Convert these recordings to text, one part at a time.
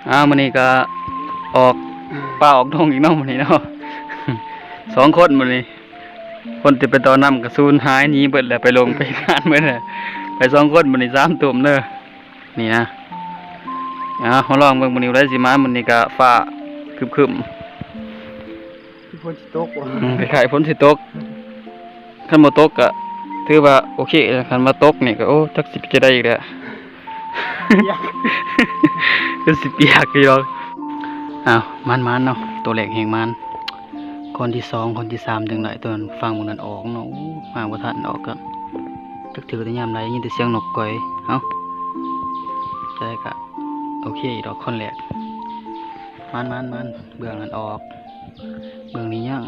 ອ້າວ ມື້ນີ້ກໍອອກປ່າອອກດົງອີກເນາະ ມື້ນີ້ເນາະ ສອງຄົນມື້ນີ້ ຄົນທີ່ໄປຕໍ່ນຳກໍສູນຫາຍໜີເບິດແລ້ວ ໄປລົງໄປງານເບິດແລ້ວ ໄປສອງຄົນມື້ນີ້ ສາມຕຸ່ມເດີ ນີ້ນະ. ເອົາ ມາລອງເບິ່ງມື້ນີ້ຜູ້ໃດຊິມາ ມື້ນີ້ກະຟ້າຄຶ້ມໆ ຄືຝົນຊິຕົກ ອືມ ຄ້າຍໆຝົນຊິຕົກ ຄັນບໍ່ຕົກກະຖືວ່າໂອເຄ ຄັນວ່າຕົກນີ້ກະ ໂອ້ ຈັກຊິເປັນຈັ່ງໃດອີກແຫຼະ ປຽກ ຄືຊິປຽກຢູ່ດອກ. ອ້າວ ມານໆເນາະ ໂຕແລກແຮງມານ ກ້ອນທີສອງ ກ້ອນທີສາມຈັ່ງໄດ້ ໂຕນັ້ນຝັ່ງບາງນັ້ນອອກເນາະ ໂອ້ ມາບໍ່ທັນອອກ ກໍຈັກຖືແຕ່ຍາມໃດ ຍິນແຕ່ສຽງນົກກ່ອຍ. ເອົ້າ ແຕ່ກະໂອເຄຢູ່ດອກ ກ້ອນແລກ ມານໆໆ ເບື້ອງນັ້ນອອກ ເບື້ອງນີ້ຍັງ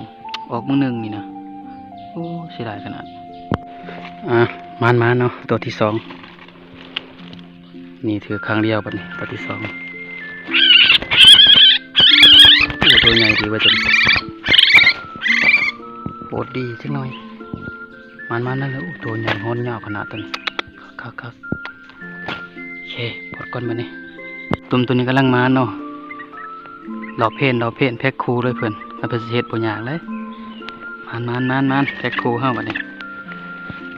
ອອກມື້ໜຶ່ງນີ້ນະ ໂອ້ ເສຍດາຍຂະໜາດ. ອ່າ ມານໆເນາະ ໂຕທີສອງ ນີ້ຖືກຄັ້ງດຽວ ບາດນີ້ໂຕທີສອງ ໂອ້ ໂຕໃຫຍ່ດີເວີຍໂຕນີ້ ໂອດດີຈັກໜ້ອຍ ມານໆ ນັ້ນແຫຼະ ໂອ້ ໂຕໃຫຍ່ ຮອນຍາວຂະໜາດໂຕນີ້ ຄັກໆໆ. ໂອເຄ ປອດກ່ອນບາດນີ້ ຕຸ່ມໂຕນີ້ກຳລັງມາເນາະ ລອບເພນ ລອບເພນ ແພັກຄູ່ເລີຍເພິ່ນ ລະເພິ່ນຊິເຮັດບໍ່ຍາກເລີຍ ມານໆໆໆ ແພັກຄູ່ເຮົາບາດນີ້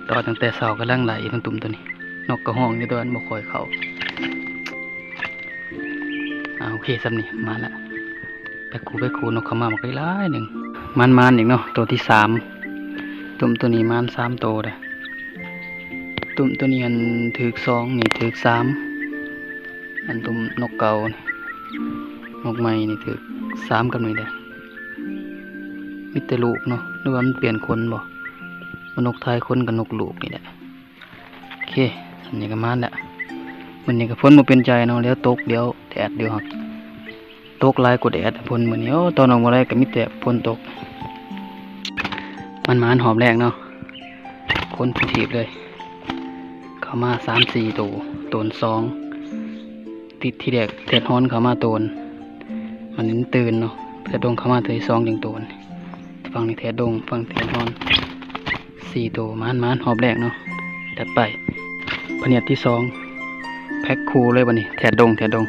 ຕໍ່ຕັ້ງແຕ່ເຊົ້າກຳລັງໄລ່ເບິ່ງຕຸ່ມໂຕນີ້ ນົກກະຮ້ອງຢູ່ ແຕ່ວ່າມັນບໍ່ຄ່ອຍເຂົ້າ. ອ່າ ໂອເຄ ສ່ຳນີ້ມາລະ ແພັກຄູ່ ແພັກຄູ່ ນົກເຂົ້າມາບັກຫຼາຍໆໜຶ່ງ ມານໆອີກເນາະ ໂຕທີສາມ ຕຸ່ມໂຕນີ້ມານສາມໂຕເດີ້ ຕຸ່ມໂຕນີ້ຫັ້ນຖືກສອງ ນີ້ຖືກສາມ ອັນຕຸ່ມນົກເກົ່າ ນົກໃໝ່ນີ້ຖືກສາມກັບນີ້ແຫຼະ ມີແຕ່ລູກເນາະ ຫຼືວ່າມັນປ່ຽນຂົນບໍ່ ບໍ່ນົກຖ່າຍຂົນກັບນົກລູກນີ້ແຫຼະ. ໂອເຄ ອັນນີ້ກໍມາແລ້ວ ມື້ນີ້ກໍຝົນບໍ່ເປັນໃຈເນາະ ດຽວຕົກ ດຽວແດດ ດຽວຮັກ ຕົກຫຼາຍກວ່າແດດ ຝົນມື້ນີ້ ໂອ້ ຕອນອອກມາໄດ້ກໍມີແຕ່ຝົນຕົກ ມານໆ ຮອບແລກເນາະ ຄົນຜູ້ທີບເລີຍ ເຂົ້າມາສາມສີ່ໂຕ ໂຕນສອງ ຕິດ ທີແລກແທດຮ້ອນເຂົ້າມາໂຕນ ມັນຕື່ນເນາະ ແທດດົງເຂົ້າມາເທື່ອທີສອງຈຶ່ງໂຕນ ຝັ່ງນີ້ແທດດົງ ຝັ່ງແທດຮ້ອນ ສີ່ໂຕ ມານໆ ຮອບແລກເນາະ ແຕ່ໄປ ພະນຽດທີສອງ ແພັກຄູ່ເລີຍບາດນີ້ ແທດດົງ ແທດດົງ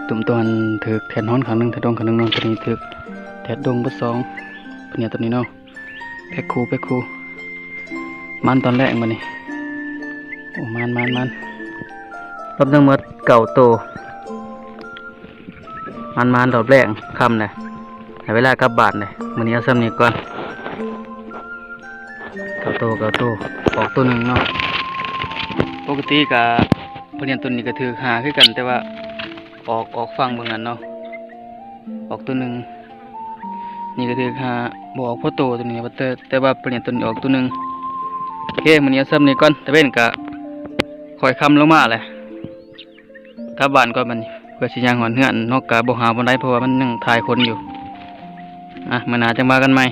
ຕຸ່ມໂຕຫັ້ນຖືກແທດຮ້ອນຂ້າງໜຶ່ງ ແທດດົງຂ້າງໜຶ່ງເນາະ ໂຕນີ້ຖືກແທດດົງເບິດສອງ ພະນຽດໂຕນີ້ເນາະ ແພັກຄູ່ ແພັກຄູ່ ມານຕອນແລກບາດນີ້ ໂອ້ ມານໆໆ ລວມທັງໝົດເກົ້າໂຕ ມານໆ ຮອບແລກ ຄ່ຳແລ້ວ ໄດ້ເວລາກັບບ້ານແລ້ວ ມື້ນີ້ເອົາສ່ຳນີ້ກ່ອນ ເກົ້າໂຕ ເກົ້າໂຕ ອອກໂຕໜຶ່ງເນາະ ປົກກະຕິກະ ພະນຽດໂຕນີ້ກະຖືກຫ້າຄືກັນ ແຕ່ວ່າອອກ ອອກຝັ່ງເບິ່ງນັ້ນເນາະ ອອກໂຕໜຶ່ງ ນີ້ກະຖືກຫ້າ ບໍ່ອອກພໍໂຕໂຕນີ້ ແຕ່ ແຕ່ວ່າພະນຽດໂຕນີ້ອອກໂຕໜຶ່ງ ໂອເຄ ມື້ນີ້ເອົາສ່ຳນີ້ກ່ອນ ຕາເວັນກະຄ່ອຍຄ່ຳລົງມາແຫຼະ ກັບບ້ານກ່ອນບາດນີ້ ເພື່ອຊິຍ່າງຮອດເຮືອນ ນົກກະບໍ່ຫາວປານໃດ ເພາະວ່າມັນຍັງຖ່າຍຂົນຢູ່ ອ່ະ ມື້ໜ້າຈັ່ງວ່າກັນໃໝ່.